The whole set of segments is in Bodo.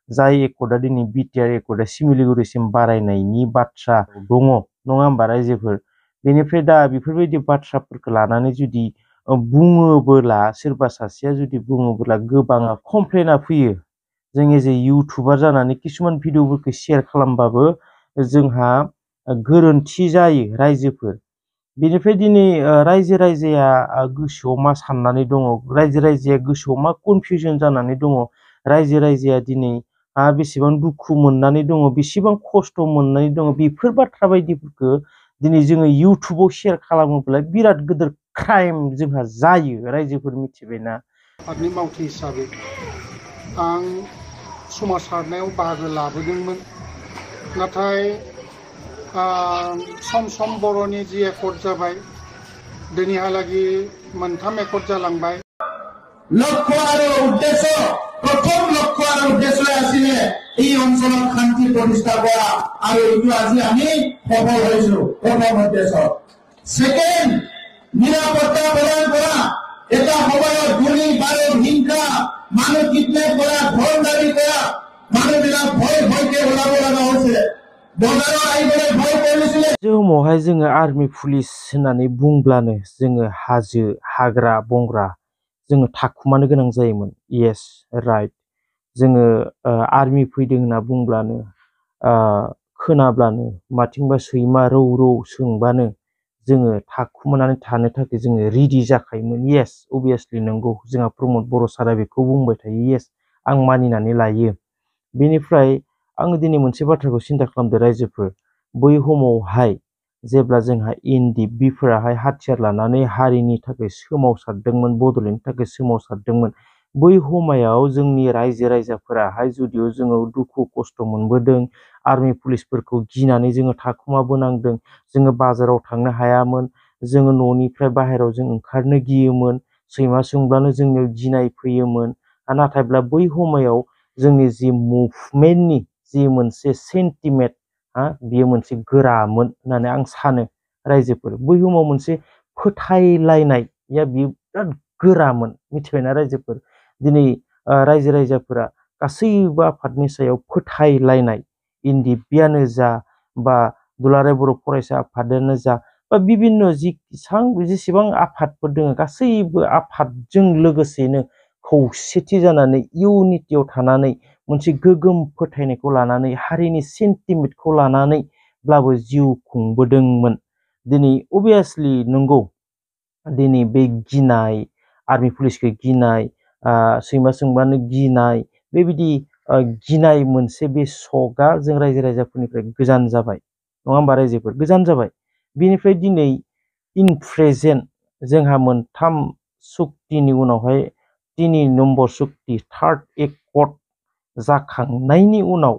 जाय एकर्डआ दिनै बिटिआर एकर्डआ सिमिलिगुरिसिम बारायनायनि बाथ्रा दङ नङा होमबा रायजोफोर। बेनिफ्राय दा बेफोरबायदि बाथ्राफोरखौ लानानै जुदि बुङोबोला सोरबा सासेया जुदि बुङोबोला गोबाङा कमप्लेना फैयो। जों एज ए इउटुबार जानानै किसुमान भिडिअफोरखौ शेयार खालामबाबो जोंहा गोरोन्थि जायो रायजोफोर। बेनिफ्राय दिनै रायजो राजाया गोसोआव मा साननानै दङ, रायजो राजाया गोसोआव मा कनफिउजन जानानै दङ, रायजो राजाया दिनै बेसेबां दुखु मोननानै दङ, बेसेबां खस्थ' मोननानै दङ, बेफोर बाथ्रा बायदिफोरखौ दिनै जोङो इउटुबाव शेयार खालामोब्ला बिराद गिदिर क्राइम जोंहा जायो रायजोफोर मिथिबायना। आफादनि मावथि हिसाबै आं समाजारनायाव बाहागो लाबोदोंमोन। नाथाय सम सम बर'नि जि एकर्ड जाबाय, दिनैहालागि मोनथाम एकर्ड जालांबाय। লক্ষ্য আৰু উদ্দেশ্য, প্ৰথম লক্ষ্য আৰু উদ্দেশ্য আছিলে এই অঞ্চলত শান্তি প্ৰতিষ্ঠা কৰা, আৰু এইটো আজি আমি সফল হৈছো প্ৰথম উদ্দেশ্য। ছেকেণ্ড, নিৰাপত্তা প্ৰদান কৰা। এটা সময়ত গুলি বাৰুদ হিংসা, মানুহ কিডনেপ কৰা, ধন দাবী কৰা, মানুহবিলাক ভয় ভয়কে ওলাব লগা হৈছে। বজাৰত আহিবলৈ ভয় কৰিছিলে। समावहाय जोङो आर्मि पुलिस होननानै बुंब्लानो जोङो हाजो हाग्रा बंग्रा जोङो थाखुमानो गोनां जायोमोन। Yes right. जोङो आर्मि फैदों होनना बुंब्लानो खोनाब्लानो माथिंबा सैमा रौ रौ सोंबानो जोङो थाखुमानानै थानो थाखाय जोङो रेडि जाखायोमोन। येस अबियासलि नंगौ, जोंहा प्रमद बर' सारा बेखौ बुंबाय थायो। येस आं मानिनानै लायो। बेनिफ्राय आङो दिनै मोनसे बाथ्राखौ सिन्था खालामदो रायजोफोर, बै समावहाय जेब्ला जोंहा एनडिएफबिफोराहाय हाथियार लानानै हारिनि थाखाय सोमावसारदोंमोन, बड'लेण्डनि थाखाय सोमावसारदोंमोन, बै समायाव जोंनि रायजो राजाफोराहाय जुदिअ जोङो दुखु खस्थ' मोनबोदों, आर्मि पुलिसफोरखौ गिनानै जोङो थाखुमाबोनांदों, जोङो बाजाराव थांनो हायामोन, जोङो न'निफ्राय बाहेरायाव जों ओंखारनो गियोमोन, सैमा सोंब्लानो जोंनियाव गिनाय फैयोमोन। नाथायब्ला बै समायाव जोंनि जि मुभमेन्टनि जि मोनसे सेन्टिमेन्ट बियो मोनसे गोरामोन होननानै आं सानो रायजोफोर। बै समाव मोनसे फोथायलायनाया बियो बिराद गोरामोन मिथिबायना रायजोफोर। दिनै रायजो राजाफोरा गासैबो आफादनि सायाव फोथायलायनाय, एनडिएफबियानो जा बा दुलाराय बर' फरायसा आफादानो जा बा बिभिन्न जेसेबां आफादफोर दङ, गासैबो आफादजों लोगोसेनो खौसेथि जानानै इउनिटियाव थानानै मोनसे गोगोम फोथायनायखौ लानानै हारिनि सेन्टिमेन्टखौ लानानैब्लाबो जिउ खुंबोदोंमोन। दिनै अबियासलि नंगौ, दिनै बे गिनाय, आर्मि पुलिसखौ गिनाय, सैमा सोंबानो गिनाय, बेबायदि गिनाय मोनसे बे सकआ जों रायजो राजाफोरनिफ्राय गोजान जाबाय नङा होमबा रायजोफोर, गोजान जाबाय। बेनिफ्राय दिनै इन प्रेजेन्ट जोंहा मोनथाम सुक्तिनि उनावहाय 3 नम्बर सुक्ति थार्ड एकर्ड जाखांनायनि उनाव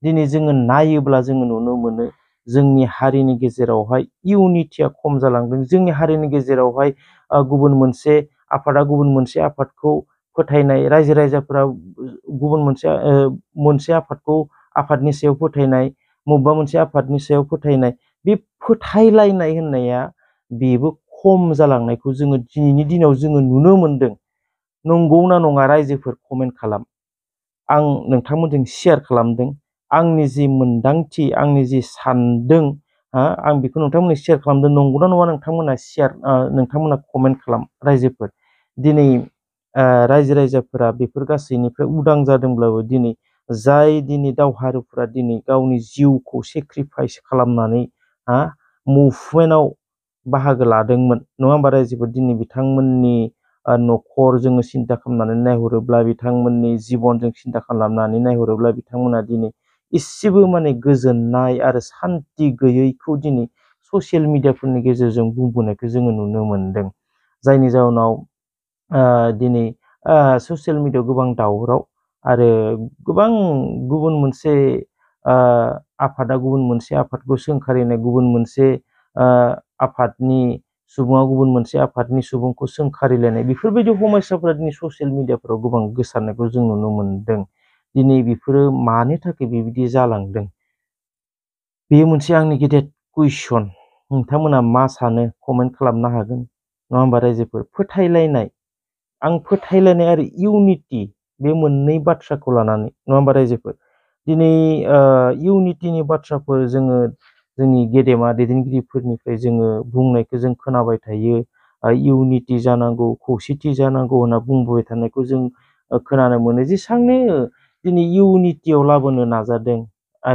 दिनै जोङो नायोब्ला जोङो नुनो मोनो जोंनि हारिनि गेजेरावहाय इउनिटिया खम जालांदों। जोंनि हारिनि गेजेरावहाय गुबुन मोनसे आफादा गुबुन मोनसे आफादखौ फोथायनाय, रायजो राजाफोरा गुबुन मोनसे आफादखौ आफादनि सायाव फोथायनाय, बबेबा मोनसे आफादनि सायाव फोथायनाय, बे फोथायलायनाय होननाया बेबो खम जालांनायखौ जोङो दिनैनि दिनाव जोङो नुनो मोनदों। नंगौना नङा रायजोफोर कमेन्ट खालाम। आं नोंथांमोनजों शेयार खालामदों आंनि जि मोन्दांथि, आंनि जि सानदों, आं बेखौ नोंथांमोननो शेयार खालामदों। नंगौना नङा नोंथांमोना कमेन्ट खालाम रायजोफोर। दिनै रायजो राजाफोरा बेफोर गासैनिफ्राय उदां जादोंब्लाबो दिनै दिनै दावहारुफोरा दिनै गावनि जिउखौ सेक्रिफाइस खालामनानै मुभमेन्टआव बाहागो लादोंमोन नङा होमबा रायजोफोर। दिनै बिथांमोननि न'खर जोङो सिन्था खालामनानै नायहरोब्ला, बिथांमोननि जिबनजों सिन्था खालामनानै नायहरोब्ला बिथांमोना दिनै इसेबो माने गोजोननाय आरो सान्थि गैयैखौ दिनै ससियेल मिडियाफोरनि गेजेरजों बुंबोनायखौ जोङो नुनो मोनदों। जायनि जाहोनाव दिनै ससियेल मिडियायाव गोबां दावराव आरो गोबां गुबुन मोनसे आफादा गुबुन मोनसे आफादखौ सोंखारिनाय, गुबुन मोनसे आफादनि सुबुङा गुबुन मोनसे आफादनि सुबुंखौ सोंखारिलायनाय, बेफोरबायदि समस्याफोरा दिनै ससियेल मिडियाफोराव गोबां गोसारनायखौ जों नुनो मोनदों। दिनै बेफोरो मानि थाखाय बेबायदि जालांदों, बेयो मोनसे आंनि गेदेर कुइसन। नोंथांमोना मा सानो कमेन्ट खालामनो हागोन नङा होमबा रायजोफोर। फोथायलायनाय, आं फोथायलायनाय आरो इउनिटि बे मोननै बाथ्राखौ लानानै नङा होमबा रायजोफोर दिनै इउनिटिनि बाथ्राफोर जोङो जोंनि गेदेमा दैदेनगिरिफोरनिफ्राय जोङो बुंनायखौ जों खोनाबाय थायो इउनिटि जानांगौ खौसेथि जानांगौ होनना बुंबोबाय थानायखौ जों खोनानो मोनो जेसांनो दिनै इउनिटियाव लाबोनो नाजादों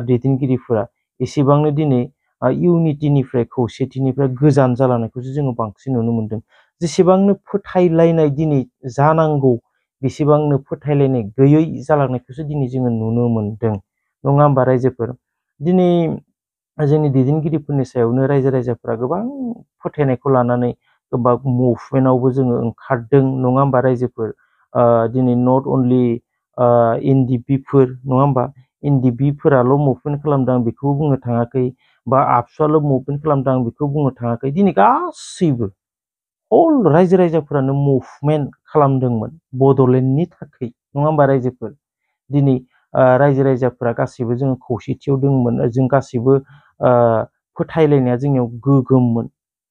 दैदेनगिरिफोरा एसेबांनो दिनै इउनिटिनिफ्राय खौसेथिनिफ्राय गोजान जालांनायखौसो जोङो बांसिन नुनो मोनदों जेसेबांनो फोथायलायनाय दिनै जानांगौ बेसेबांनो फोथायलायनाय गैयै जालांनायखौसो दिनै जोङो नुनो मोनदों नङा होमबा रायजोफोर दिनै जोंनि दैदेनगिरिफोरनि सायावनो रायजो राजाफोरा गोबां फोथायनायखौ लानानै गोबां मुभमेन्टआवबो जोङो ओंखारदों नङा होमबा रायजोफोर दिनै नट अनलि एनडिपिफोर नङा होमबा एनडिपिफोराल' मुभमेन्ट खालामदों आं बेखौ बुंनो थाङाखै बा आबसुआल' मुभमेन्ट खालामदों आं बेखौ बुंनो थाङाखै दिनै गासैबो हल रायजो राजाफोरानो मुभमेन्ट खालामदोंमोन बड'लेण्डनि थाखाय नङा होमबा रायजोफोर दिनै रायजो राजाफोरा गासैबो जोङो खौसेथियाव दंमोन जों गासैबो फोथायलायनाया जोंनियाव गोगोममोन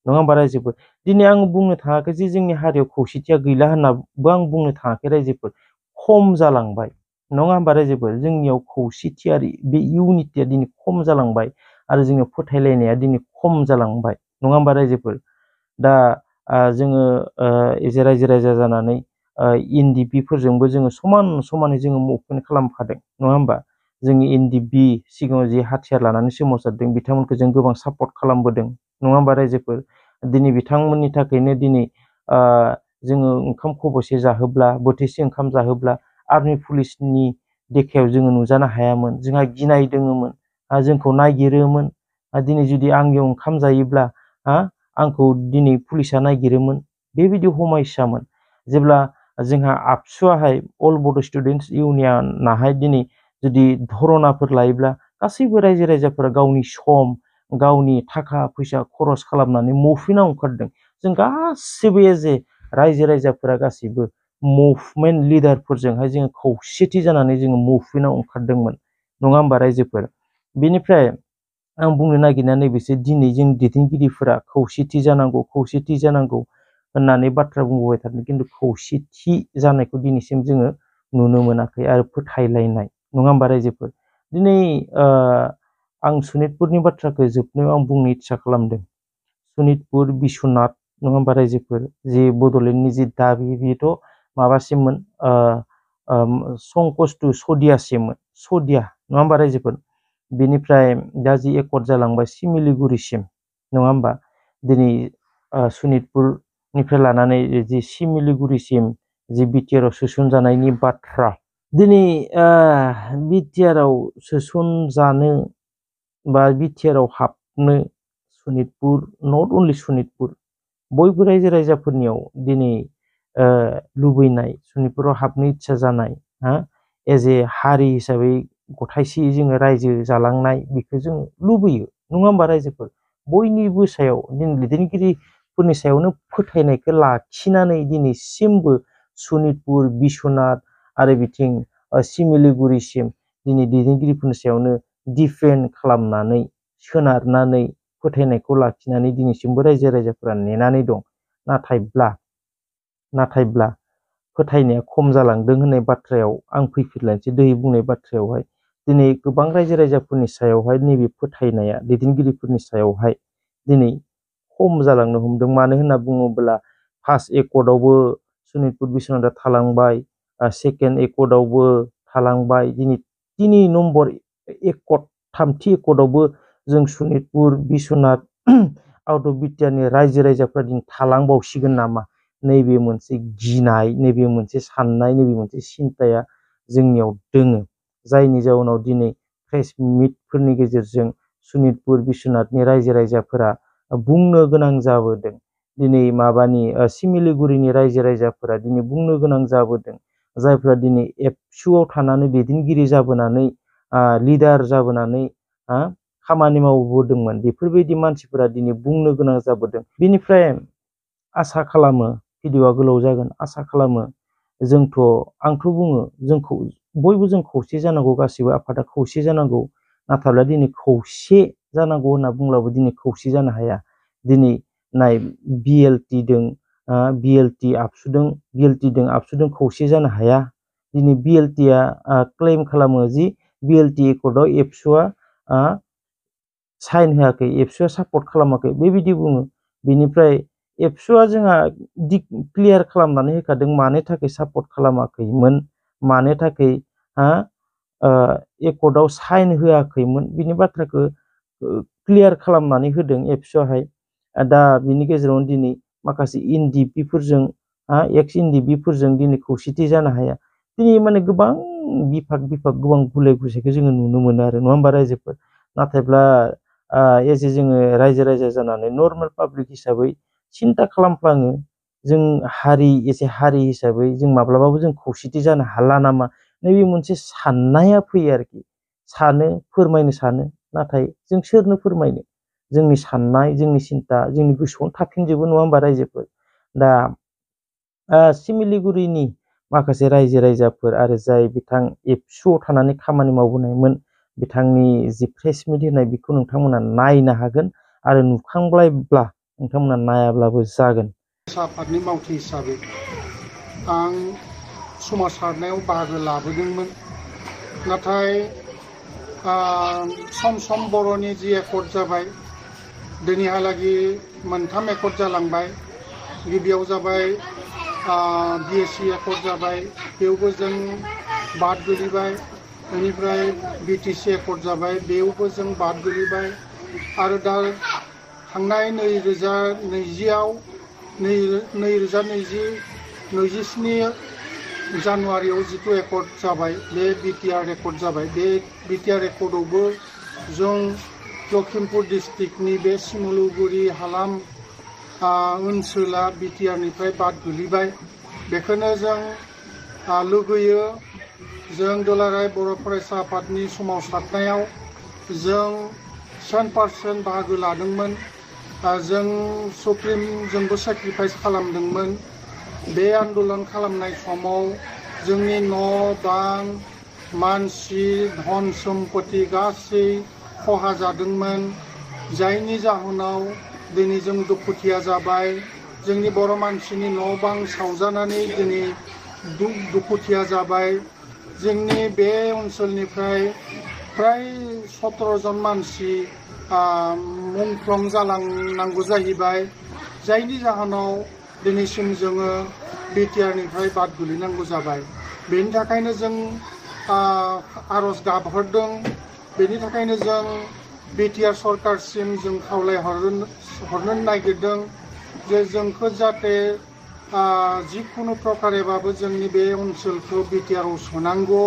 नङा होमबा रायजोफोर दिनै आं बुंनो थाङाखै जे जोंनि हारियाव खौसेथिया गैला होननाबो आं बुंनो थाङाखै रायजोफोर खम जालांबाय नङा होमबा रायजोफोर जोंनियाव खौसेथियारि बे इउनिटिया दिनै खम जालांबाय आरो जोंनियाव फोथायलायनाया दिनै खम जालांबाय नङा होमबा रायजोफोर दा जोङो एजे रायजो राजा जानानै एनडिपिफोरजोंबो जोङो समानै जोङो मुभमेन्ट खालामखादों नङा होमबा जोंनि एनडिपि सिगाङाव जि हाथियार लानानै सोमावसारदों बिथांमोनखौ जों गोबां सापर्ट खालामबोदों नङा होमबा रायजोफोर दिनै बिथांमोननि थाखायनो दिनै जोङो ओंखाम खबसे जाहोब्ला बोथिसे ओंखाम जाहोब्ला आर्मि पुलिसनि देखायाव जोङो नुजानो हायामोन जोंहा गिनाय दोङोमोन जोंखौ नागिरोमोन दिनै जुदि आंनियाव ओंखाम जायोब्ला आंखौ दिनै पुलिसा नागिरोमोन बेबायदि हमायसामोन जेब्ला जोंहा आबसुआहाय अल बड' स्टुडेन्टस इउनियनाहाय दिनै जुदि धरनाफोर लायोब्ला गासैबो रायजो राजाफोरा गावनि सम गावनि थाखा फैसा खरस खालामनानै मुभमेन्टआव ओंखारदों जों गासैबो एजे रायजो राजाफोरा गासैबो मुभमेन्ट लिडारफोरजोंहाय जोङो खौसेथि जानानै जोङो मुभमेन्टआव ओंखारदोंमोन नङा होमबा रायजोफोर बेनिफ्राय आं बुंनो नागिरनाया नैबेसो दिनै जों दैदेनगिरिफोरा खौसेथि जानांगौ होननानै बाथ्रा बुंबोबाय थादों खिन्थु खौसेथि जानायखौ दिनैसिम जोङो नुनो मोनाखै आरो फोथायलायनाय नङा होमबा रायजोफोर दिनै आं सनितपुरनि बाथ्राखौ जोबनायाव आं बुंनो इच्सा खालामदों सनितपुर बिश्वनाथ नङा होमबा रायजोफोर जि बड'लेण्डनि जि दाबि बेथ' माबासिममोन संकस टु सदियासिममोन सदिया नङा होमबा रायजोफोर बेनिफ्राय दा जि एकर्ड जालांबाय सिमिलिगुरिसिम नङा होमबा दिनै सनितपुरनिफ्राय लानानै जि सिमिलिगुरिसिम जि बिटिआरआव सोसनजानायनि बाथ्रा दिनै बिटिआरआव सोसनजानो बा बिटिआरआव हाबनो सनितपुर नट अनलि सनितपुर बयबो रायजो राजाफोरनियाव दिनै लुबैनाय सनितपुराव हाबनो इच्ছা जानाय एज ए हारि हिसाबै गथायसेयै जोङो रायजो जालांनाय बेखौ जों लुबैयो नङा होमबा रायजोफोर बयनिबो सायाव दिनै दैदेनगिरिफोरनि सायावनो फोथायनायखौ लाखिनानै दिनैसिमबो सनितपुर बिश्वनाथ आरो बिथिं सिमिलिगुरिसिम दिनै दैदेनगिरिफोरनि सायावनो डिपेन्ड खालामनानै सोनारनानै फोथायनायखौ लाखिनानै दिनैसिमबो रायजो राजाफोरा नेनानै दं नाथायब्ला फोथायनाया खम जालांदों होननाय बाथ्रायाव आं फैफिनलायनोसै दै बुंनाय बाथ्रायावहाय दिनै गोबां रायजो राजाफोरनि सायावहाय नैबे फोथायनाया दैदेनगिरिफोरनि सायावहाय दिनै खम जालांनो हमदों मानो होनना बुङोब्ला फार्स्ट एकर्डआवबो सनितपुर बिश्वनाथआ थालांबाय सेकेन्ड एकर्डआवबो थालांबाय दिनै 3 नम्बर एकर्ड थामथि एकर्डआवबो जों सनितपुर बिश्वनाथ आउट अफ बिटिआरनि रायजो राजाफ्रा दिनै थालांबावसिगोन नामा नैबे मोनसे गिनाय नैबे मोनसे साननाय नैबे मोनसे सिन्ताया जोंनियाव दोङो जायनि जाउनाव दिनै प्रेस मिटफोरनि गेजेरजों सनितपुर बिश्वनाथनि रायजो राजाफोरा बुंनो गोनां जाबोदों दिनै माबानि सिमिलिगुरिनि रायजो राजाफोरा दिनै बुंनो गोनां जाबोदों जायफ्रा दिनै एबसुआव थानानै दैदेनगिरि जाबोनानै लिडार जाबोनानै खामानि मावबोदोंमोन बेफोरबायदि मानसिफोरा दिनै बुंनो गोनां जाबोदों बेनिफ्राय आसा खालामो भिडिअआ गोलाव जागोन आसा खालामो आंथ' बुङो जोंखौ बयबो जों खौसे जानांगौ गासिबो आफादा खौसे जानांगौ नाथायब्ला दिनै खौसे जानांगौ होनना बुंब्लाबो दिनै खौसे जानो हाया दिनै नाय बिएलटि आबसुदों खौसे जानो हाया दिनै BLT आ क्लेम खालामो जि BLT एकर्डआव एबसुआ साइन होआखै, एबसुआ सापर्ट खालामाखै बेबायदि बुङो। बेनिफ्राय एबसुआ जोंहा क्लियार खालामनानै होखादों मानो थाखाय सापर्ट खालामाखैमोन, मानो थाखाय एकर्डआव साइन होआखैमोन बिनि बाथ्राखौ क्लियार खालामनानै होदों एबसुआहाय। दा बिनि गेजेरावनो दिनै माखासे NDP-फोरजों एक्स NDP-फोरजों दिनै खौसेथि जानो हाया। दिनै माने गोबां बिफाग गोबां गुलाय गुजायखौ जोङो नुनो मोनो आरो नङा होमबा रायजोफोर। नाथायब्ला एजे जोङो रायजो जानानै नर्मेल पाब्लिक हिसाबै सिन्था खालामफ्लाङो जों एसे हारि हिसाबै जों माब्लाबाबो जों खौसेथि जानो हाला नामा, नैबे मोनसे साननाया फैयो आरोखि। फोरमायनो सानो, नाथाय जों सोरनो फोरमायनो? जोंनि साननाय, जोंनि सिन्था जोंनि गोसोआवनो थाफिनजोबो नङा होमबा रायजोफोर। दा सिमिलिगुरिनि माखासे रायजो-राजाफोर आरो जाय बिथां एबसुआव थानानै खामानि मावबोनायमोन, बिथांनि जि प्रेस मिट होनाय बेखौ नोंथांमोना नायनो हागोन आरो नुखांबायब्ला नोंथांमोना नायाब्लाबो जागोन। आफादनि मावथि हिसाबै आं सोमावसारनायाव बाहागो लाबोदोंमोन। नाथाय सम बर'नि जि एकर्ड जाबाय, दिनैहालागि मोनथाम एकर्ड जालांबाय। गिबियाव जाबाय BSc एकर्ड जाबाय, बेयावबो जों बाद गोलैबाय। बेनिफ्राय BTC एकर्ड जाबाय, बेयावबो जों बाद गोलैबाय। आरो दा थांनाय 2027 जानुवारियाव जिथु एकर्ड जाबाय, बे BTR एकर्ड जाबाय। बे BTR एकर्डआवबो जों लखिमपुर डिस्ट्रिक्टनि बे सिमलुगुरि हालाम ओनसोला BTR-निफ्राय बाद गोलैबाय। बेखौनो जों लुगैयो, जों दुलाराय बर' फरायसा आफादनि सोमावसारनायाव जों 100% बाहागो लादोंमोन। जों सुप्रिमजोंबो सेक्रिफाइस खालामदोंमोन। बे आन्दलन खालामनाय समाव जोंनि न' बां, मानसि, धन सम्पति गासै खहा जादोंमोन, जायनि जाहोनाव दिनै जों दुखुथिया जाबाय। जोंनि बर' मानसिनि न' बां सावजानानै दिनै दुखुथिया जाबाय। जोंनि बे ओनसोलनिफ्राय फ्राय 17 जन मानसि मुंख्लं जालांनांगौ जाहैबाय, जायनि जाहोनाव दिनैसिम जोङो BTR-निफ्राय बाद गोलैनांगौ जाबाय। बेनि थाखायनो जों आर'ज गाबहरदों। बेनि थाखायनो जों BTR सरकारसिम जों खावलायहरनो नागिरदों जे जोंखौ जाहाथे जिखुनु प्रकारेबाबो जोंनि बे ओनसोलखौ BTR-आव सोनांगौ।